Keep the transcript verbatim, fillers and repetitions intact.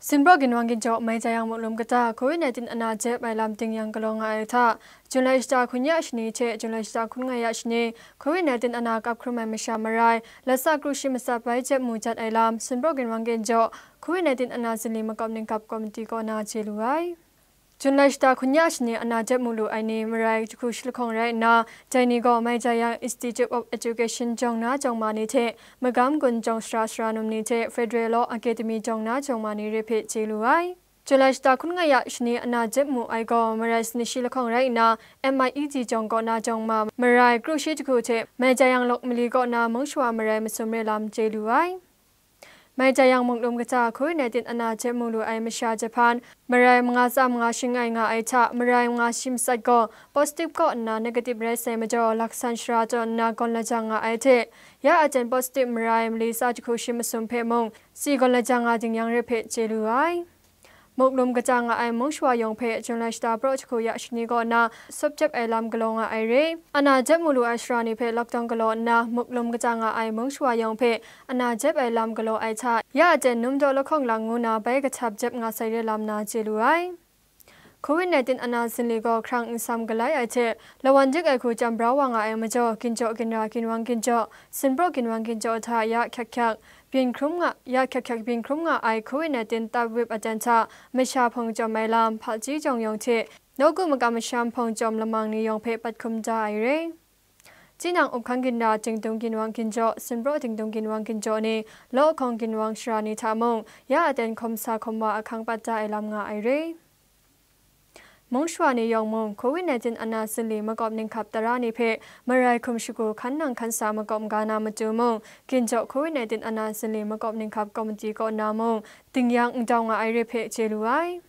Sinpraw ginwang ginjaw mai jayang muklum kata Covid nineteen ana jep ai lam ting yang galaw nga ai hta, Julai shata hkun ya shani hte Julai shata hkun nga ya shani Covid nineteen ana kap hkrum ai masha marai, lasa kru shi masat bai jep mu jat ai lam, Sinpraw ginwang ginjaw Covid nineteen ana zili makawp ninghkap komiti kaw na chye lu ai. Julai shata hkun ya shani ana jep mu lu ai ni marai jahku shi lahkawng rai nna, dai ni gaw mai jayang Institute of Education jawng na jawng ma ni hte, magam gun jawng sara sara num ni hte, Federal Law Academy jawng na jawng ma ni re hpe chye lu ai. Julai shata hkun nga ya shani ana jep mu ai gaw marai sani shi lahkawng rai nna, M I E G jawng kaw na jawng ma marai kru shi jahku hte, mai jayang lawk mali kaw na mung shawa marai masum re lam chye lu ai. Mai jayang muklum kata Covid nineteen ana jep mu lu ai masha jahpan, marai manga tsa manga shingai nga ai hta, marai manga shi masat gaw positive kaw nna negative rai sai majaw, laksan shara tawn nna gawn lajang nga ai hte, ya aten positive marai mali tsa jahku shi masum hpe mung, si gawn lajang nga ding yang re hpe chye lu ai. Muklum kata nga ai mung shawa yawng hpe Julai shata praw jahku ya shani kaw na sawp jep ai lam galaw nga ai re. Ana jep mu lu ai sara ni hpe lockdown galaw nna, muklum kata nga ai mung shawa yawng hpe ana jep ai lam galaw ai hta, ya aten num daw lahkawng lang ngu na bai kahtap jep nga sai re lam na chye lu ai. Covid nineteen ana zili gaw hkrang nsam galai ai hte, lawan dik ai hku chyam brau wa nga ai majaw, ginjaw ginra ginwang ginjaw, Sinpraw ginwang ginjaw hta ya hkyak hkyak byin hkrum nga, ya hkyak hkyak byin hkrum nga ai Covid nineteen tab wip aten hta masha hpawng chyawm ai lam, hpaji jawng yawng hte, nawku makam masham hpawng chyawm lamang ni yawng hpe pat hkum da ai re. Tinang up hkang ginra Tingtung ginwang ginjaw, Sinpraw Tingtung ginwang ginjaw ni, law hkawng ginwang shara ni hta mung, ya aten hkawm sa hkawm wa ahkang pat da ai lam nga ai re. Mung shawa ni yawng mung, Covid nineteen ana zili makawp ninghkap tara ni hpe marai hkum shagu hkan nang hkan sa makawp nga na matu mung, ginjaw Covid nineteen ana zili makawp ninghkap komiti kaw na mung, ding yang n dau nga ai re hpe chye lu ai.